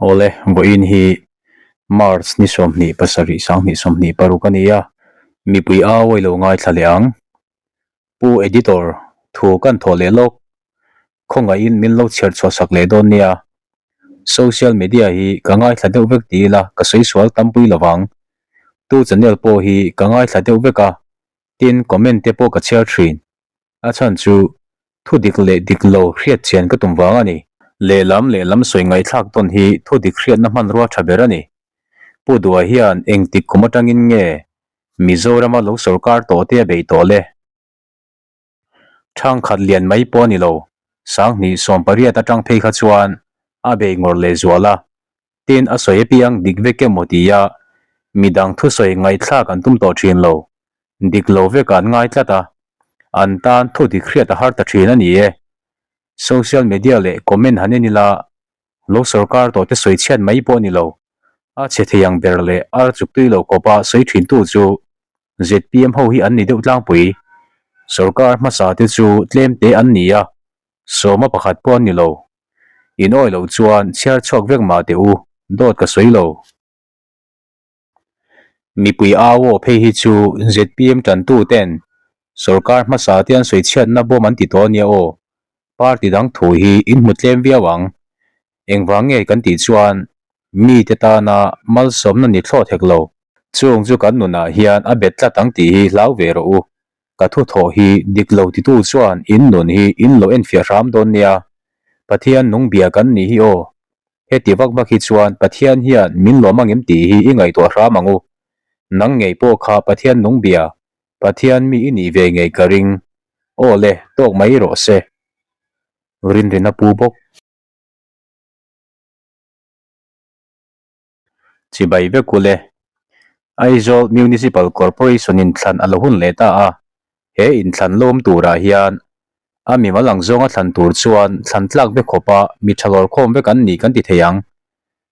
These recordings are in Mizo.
Awle, vawiin hi March ni 27 2026 a ni a, mipui au a ilo ngaithla leh ang. Pu Editor, thu kan thawh leh lawk, khawngaihin min lo chhiar chhuah sak leh dawn nia. Social media hi ka ngaithla deuh vek ti ila ka sawi sual tampui lovang. Tu channel pawh hi ka ngaithla deuh vek a, tin comment te pawh ka chhiar thin. A chhan chu thu dik leh dik lo hriat chian ka tum vang a ni. Lehlam lehlam sawi ngaihthlak tawn hi thu dik hriatna hmanrua tha ber a ni. Pu Dua hian engtik kum atangin nge Mizorama lo sawrkar tawh te a beih tawh le? Thangkhat lian mai pawh a ni lo, 2018 atang phei kha chuan a bei ngawrh leh zual a, tin a sawi apiang dik vek emaw tia midang thusawi ngaihthlak an tum tawh thin lo, dik lo vek an ngai tlat a, an tan thu dik hriat a har ta thin a ni e. Social media leh comment han en ila Lo sorkar tawh te sawi chhiat mai pawh a ni lo. A chhe thei ang ber leh ar chuk tui lo khawpa sawi thin tu chu zpm ho hi an ni deuh tlangpui. Sorkar hmasa te chu tlem te an ni a, sawma pakhat pawh an ni lo. In awi loh chuan chhiar chhuak vek mah teh u, dawt ka sawi lo. Mipui au aw phei hi chu zpm tantu ten sorkar hmasa te an sawi chhiatna bawm an ti tawh ania aw. Party dang thu hi in hmu tlem viau ang. Engvang nge kan tih chuan mite tana malsawmna ni thlawt hek lo. Chung chu kan nunah hian a bet tlat ang tih hi hlau ve rawh u. Ka thu thawh hi dik lo titu chuan in nun hi in lo enfiah hram dawn nia. Pathian nung bia kan nih hi aw. Heti vak vak hi chuan Pathian hian min lawm angem tih hi i ngaihtuah hram ang u. Nang ngei pawh kha Pathian nung bia, Pathian mi i nih ve ngei ka ring. Aw le, tawk mai rawh se. Rinrina pu bawk. Chibai vek ule. Aizawl Municipal Corporation inthlan a lo hun leh ta a, he inthlan lawm turah hian a mimal ang zawnga thlan tur chuan thlan tlak vek khawpa mi tha lawrkhawm vek an ni kan ti thei ang.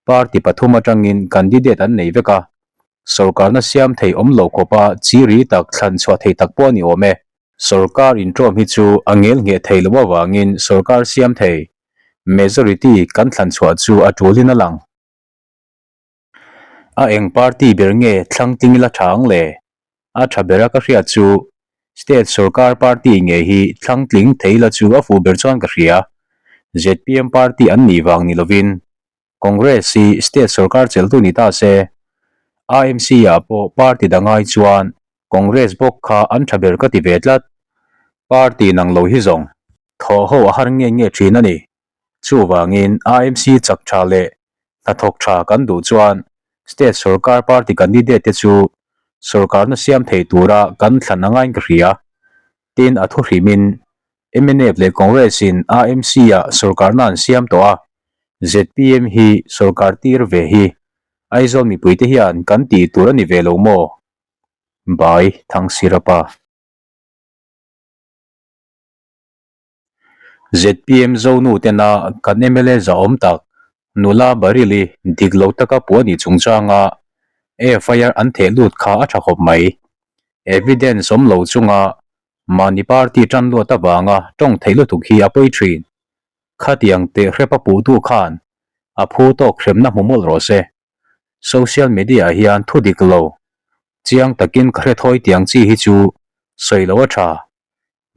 Party pathum atangin candidate an nei vek a, sawrkarna siam thei awm lo khawpa chi ri tak thlan chhuah thei tak pawh a ni awm e. Sawrkar inṭawm hi chu a ngel ngheh thei loh avangin sawrkar siam thei majority kan thlan chhuah chu a ṭulin a lang. A eng party ber nge thlang tling ila tha ang le? A tha bera ka hriat chu State sorkar party nge hi thlang tling thei la chu a fuh ber chuan ka hria. Zpm party an nih vang ni lovin Congress hi state sorkar cheltu ni ta se AMC ah pawh party dang ai chuan Congress bawk kha an tha ber ka ti ve tlat. Party nang lo hi zawng thawh ho a har nge nge thin a ni. Chuvangin AMC chak tha leh hnathawk tha kan duh chuan State sorkar party candidate te chu sorkarna siam thei tura kan thlan a ngaiin ka hria. Tin a thu hrimin mnf leh Congress in AMC ah sorkarna an siam tawh a, zpm hi sorkar tir ve hi Aizawl mipuite hian kan tih tur a ni ve lo maw? By Thangsirapa. Zpm Zonu tena kan mla zahawm tak nula Baryl-i dik lo taka puh a nih chungchanga FIR an theh lut kha a tha khawp mai. Evidence awm lo chunga mahni party tan luat avanga tawng theih lutuk hi a pawi thin. Khatiang teh hrepa puhtu khan a phu tawk hremna hmu mawlh rawh se. Social media ah hian thu dik lo chiang takin ka hre thawi tiang chi hi chu sawi lo a tha.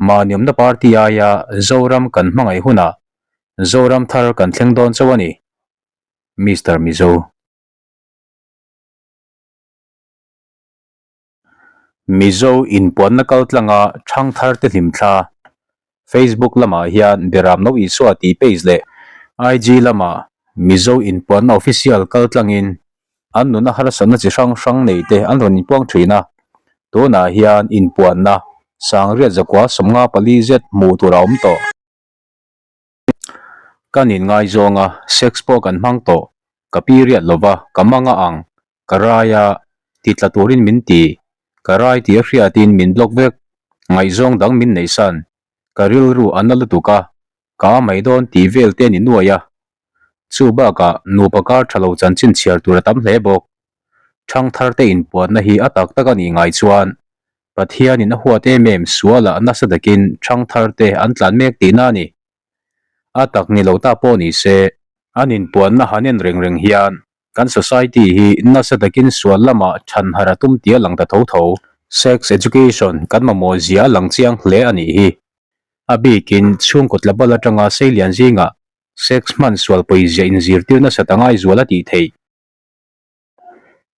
Mahniawmna party aia Zoram kan hmangaih hunah Zoram thar kan thleng dawn chauh a ni. Mister Mizo. Mizo inpuanna kal tlanga thangthar te hlimthla Facebook lamah hian Beram No Isua tih page leh IG lamah Mizo inpuanna official kal tlangin an nuna harsatna chi hrang hrang nei te an rawn inpuang thin a, tunah hian inpuanna sangriat zakua 54 zet hmuh tur a awm tawh. Ka nin ngaizawng a, sex pawh kan hmang tawh, ka period lova ka mang a ang, ka rai a, ti tla turin min ti, ka rai tih a hriatin min block vek, ngaihzawng dang min neihsan, ka rilru a na lutuk a, ka a mai dawn tih vel te a ni nuai a. Chu bakah nupa kar tha lo chanchin chhiar tur a tam hle bawk. Thangthar te inpuanna hi a tak tak a nih ngai chuan Pathianin a huat em em sualah nasa takin thangthar te an tlan mek tihna a ni. A tak ni lo ta pawh ni se. An inpuanna han en reng reng hian kan society hi nasa takin sual lamah thanhar a tum tih a lang ta tho tho. Sex education kan mamawh zia a lang chiang hle a nih hi. A bikin chhungkaw tlabal atanga seilian zingah sex hman sual pawizia inzirtir nasa ta ngai zual a tih theih.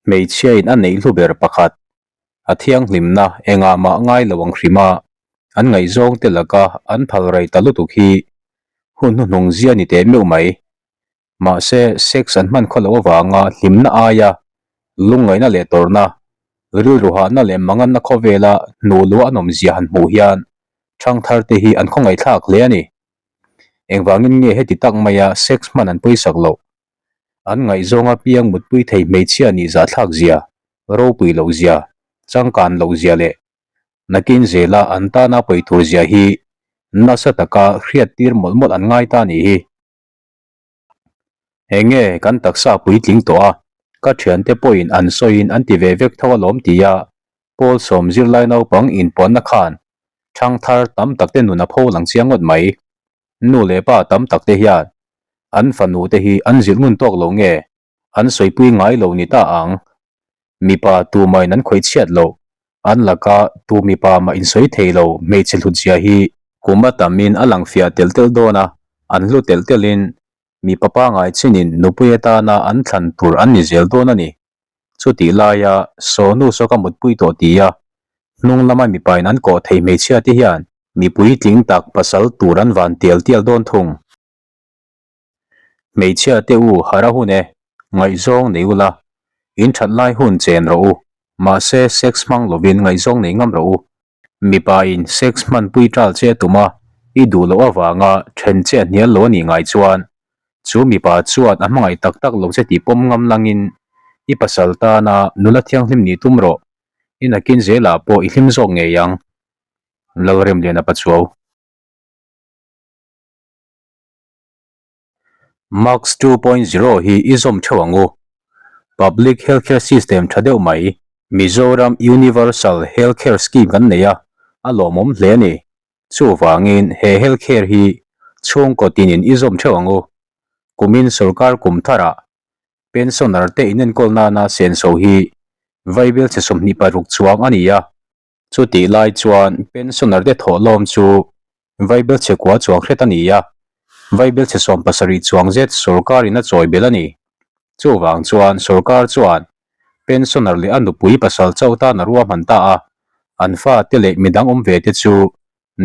Hmeichhiain a neih hlu ber pakhat, a thianghlimna engah mah ngai lo ang hrim a, an ngaihzawng te laka an phal rei ta lutuk hi hun hnuhnung zia ni teh meuh mai. Mahse, sex an hman khaw loh avanga hlimna aia lungngaihna leh tawrhna, rilru hahna leh manganna khawvela hnuh luah an awmzia han hmuh hian ṭhangthar te hi an khawngaihthlak hle a ni. Engvangin nge heti tak maia sex hman an pawisak loh? An ngaihzawng apiang mutpui thei hmeichhia nih zahthlak zia, ropui loh zia, changkan loh zia leh nakin zela an tana pawi tur zia hi nasa taka hriattir mawlh mawlh an ngai ta nih hi. Eng nge kan taksa puitling tawh a, ka thiante pawhin an sawiin an ti ve vek tho alawm tia Paul sawm zirlai naupang inpuanna khan thangthar tam takte nun a pho lang chiang ngawt mai. Nu leh pa tam tak te hian an fanu te hi an zilh ngun tawk lo nge an sawipui ngai lo ni ta ang. Mipa tumain an khawih chhiat loh, an laka tu mipa mah insawi thei lo hmeichhe hlutzia hi kum a tamin a lang fiah telh telh dawn a, an hlu telh telhin mipa pangai chinin nupui atana an thlan tur an ni zel dawn a ni. Chutih laia Sawnu saw ka mutpui tawh tia hnung lama mipain an kawh thei hmeichhia te hian mipui tling tak pasal tur an van tial tial dawn thung. Hmeichhia te u har a hun e, ngaihzawng nei ula, in that lai hun chen rawh u, mahse sex hmang lovin ngaihzawng nei ngam rawh u. Mipa in sex hmanpui tal che a tum a, i duh loh avanga then che a hnial lo a nih ngai chuan chu mipa chuan a hmangaih tak tak lo che tih pawm ngam langin i pasal tana nula thianghlim nih tum rawh, i nakin zelah pawh i hlim zawk ngei ang. Lalremliana Pachuau. Marks 2.0 hi i zawm theuh ang u. Public Healthcare System tha deuh mai. Mizoram Universal Healthcare Scheme kan nei a, a lawmawm hle a ni. Chuvangin he healthcare hi chhungkaw tinin i zawm theuh ang u. Kumin sorkar kum tharah pensioner te inenkawl nana senso hi vaibel chhe 26 chuang a ni a. Chutih lai chuan pensioner te thawhlawm chu vaibelchhe kua chuang hret a ni a, vaibelchhe 70 chuang zet sorkarin a chawi belh a ni. Chuvang chuan sorkar chuan pensioner leh a nupui pasal chauh tan a ruahman ta a, an fate leh midang awm ve te chu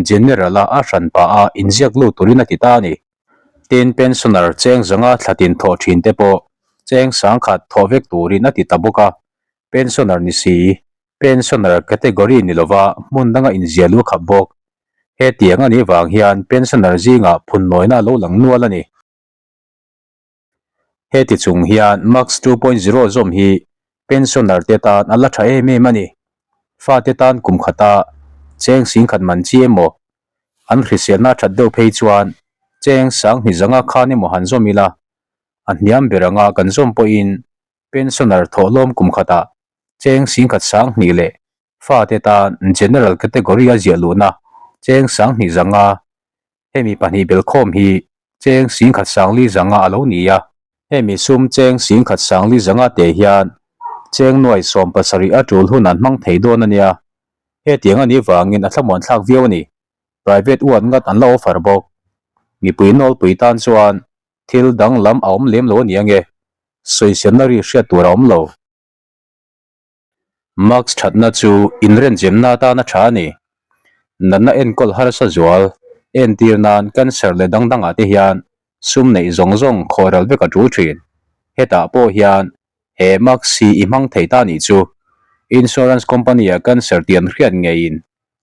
general-a a hran pah a inziak lut turin a ti ta a ni. Tin, pensioner cheng zanga thlatin thawh thin te pawh cheng sangkhat thawh vek turin a ti ta bawk a, pensioner ni si Pensioner category ni lova hmun danga inziah luh khap bawk. Hetiang a nih vang hian pensioner zingah phunnawina a lo lang nual a ni. Heti chung hian Max 2.0 zawm hi pensioner te tan a la tha em em a ni. Fate tan kum khata cheng singkhat man chi emaw, an hriselna that deuh phei chuan cheng sanghnih zanga khan emaw han zawm ila, a hniam ber anga kan zawm pawhin Pensioner thawhlawm kum khatah cheng singkhat 2000 leh fate tan General category a ziah luhna cheng 20 zanga hemi pahnih belkhawm hi cheng singkhat 40 zanga a lo ni a. Hemi sum cheng singkhat 40 zanga te hian cheng nuai 70 a tul hun an hmang thei dawn a nia. Hetiang a nih vangin a thlamuan thlak viau a ni. Private uat ngat an la offer bawk. Mipui nawlpui tan chuan thil danglam a awm lem lo a ni ange. Sawiselna ri hriat tur a awm lo. Mask thatna chu inrenchemna atana tha a ni. Natna enkawl harsa zual, entir nan cancer leh dang dangah te hian sum neih zawng zawng khawhral vek a tul thin. Hetah pawh hian he mask hi i hmang thei ta nih chu. Insurance company-a cancer tih an hriat ngeiin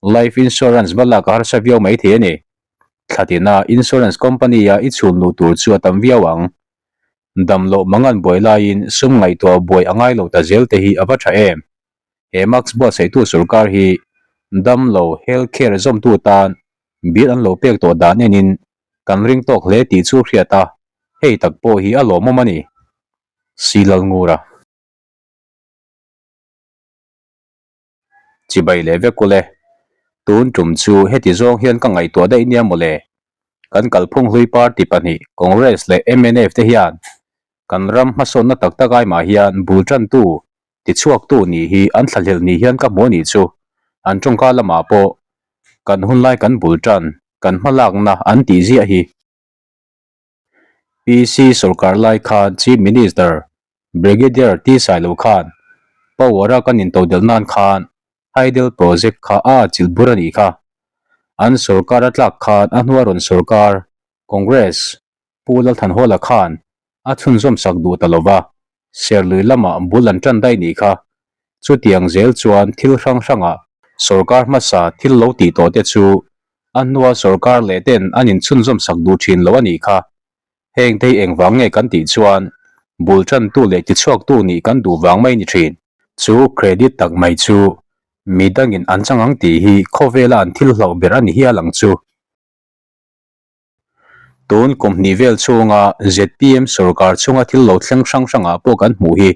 life insurance va lak a harsa viau mai thei a ni. Thlatina insurance company-a i chhun luh tur chu a tam viau ang. Dam loh mangan buai laiin sum ngaihtuah buai a ngai lo ta zel te hi a va tha em? He mask buatsaihtu sorkar hi dam lo health care zawmtu tan bill an lo pek tawh dan enin kan ring tawk hle tih chu hriat a, hei tak pawh hi a lawmawm a ni. Silalngura. Chibai leh vek ule. Tun tum chu heti zawng hian ka ngaihtuah daih nia mawle. Kan kalphung hlui party pahnih Congress leh mnf te hian kan ram hmasawnna tak tak ai mah hian bul tantu, tichhuaktu nih hi an thlahlel ni hian ka hmu a nih chu. An tawngka lamah pawh kan hunlai kan bul tan, kan hmalakna an tih ziah hi. PC sorkar lai khan Chief Minister Brigadier T Sailo khan power a kan intodelh nan khan Hydel Project kha a chilh bur a nih kha. An sorkar a tlak khan a hnua rawn sorkar Congress Pu Lalthanhawla khan a chhunzawm sak duh ta lova, Serlui lamah bul an tan daih nih kha. Chutiang zel chuan thil hrang hrangah sorkar hmasa thil lo tih tawh te chu a hnua sorkar leh ten an inchhunzawm sak duh thin lo a nih kha. Heng te hi engvang nge kan tih chuan bul tantu leh tichhuaktu nih kan duh vang mai ni thin. Chu credit tak mai chu midangin an chang ang tih hi khawvela an thil hlauh ber a ni hial ang chu. Tun kum hnih vel chhunga zpm sorkar chhunga thil lo thleng hrang hrangah pawh kan hmuh hi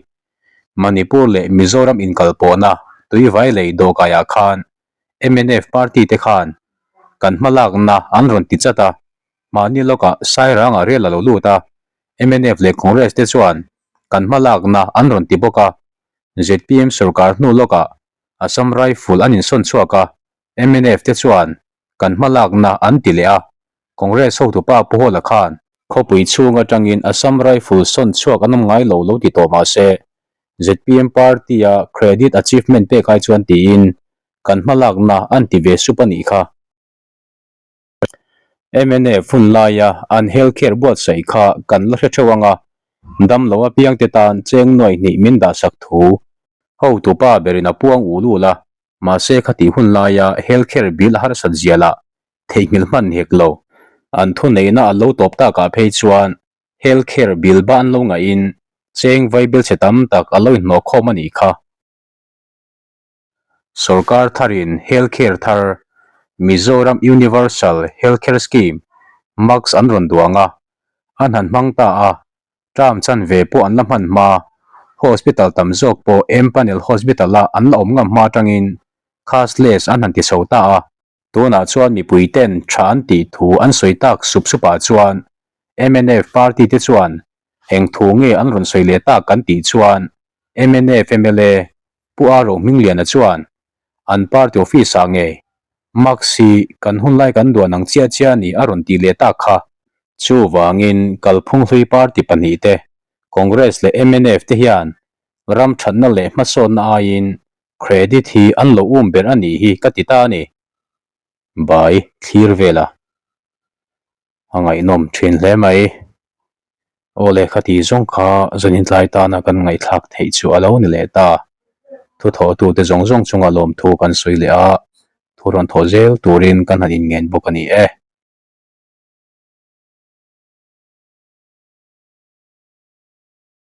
Manipur leh Mizoram inkalpawhna tuivai lei dawhkaiah khan mnf party te khan kan hmalakna an rawn ti chat a, mahni lawkah Sairangah rial a lo lut a, mnf leh Congress te chuan kan hmalakna an rawn ti bawk a, zpm sorkar hnu lawkah Assam Rifle an insawn chhuak a, mnf te chuan kan hmalakna an ti leh a, Congress hotupa Pu Hawla khan khawpui chhung atangin Assam Rifle sawn chhuak an awm ngai lo lo ti tawh mah se, zpm party-a credit achievement pek ai chuan tiin kan hmalakna an ti ve sup a nih kha. Mnf hun laia an health care buatsaih kha kan la hre theuh ang a, dam lo apiangte tan cheng nuaih hnih min dahsak thu hotupa berin a puang ul ul a, Mahse khatih hun laia health care bill a harsat zia lah theihnghilh hman hek lo. An thuneihna a lo tawp takah phei chuan health care bill ba an lo ngaihin cheng vaibel chhe tam tak a lo inhnawh khawm a nih kha. Sorkar tharin health care thar Mizoram Universal Health Care Scheme, MUCS an rawn duang a, an han hmang ta a, Term chanve pawh an la hman hma, hospital tam zawk pawh empanel hospital a an la awm ngam hma atangin cashless an han ti chho ta a. Tunah chuan mipui ten tha an tih thu an sawi tak sup sup ah chuan mnf party te chuan eng thu nge an rawn sawi leh tak kan tih chuan mnf mla Pu A Rohmingliana chuan an party office ah ngei Max hi kan hunlai kan duan ang chiah chiah a ni a rawn tih leh tak kha. Chuvangin kalphung hlui party pahnihte, Congress leh mnf te hian ram thatna leh hmasawnna aiin credit hi an lo um ber a nih hi ka ti ta a ni. Bai thlir vel a. A ngaihnawm thin hle mai. Aw lehkha tih zawng kha zanin tlai tana kan ngaihthlak theih chu a lo ni leh ta. Thuthawhtute zawng zawng chunga lawmthu kan sawi leh a, thu rawn thawh zel turin kan han inngen bawk a ni e.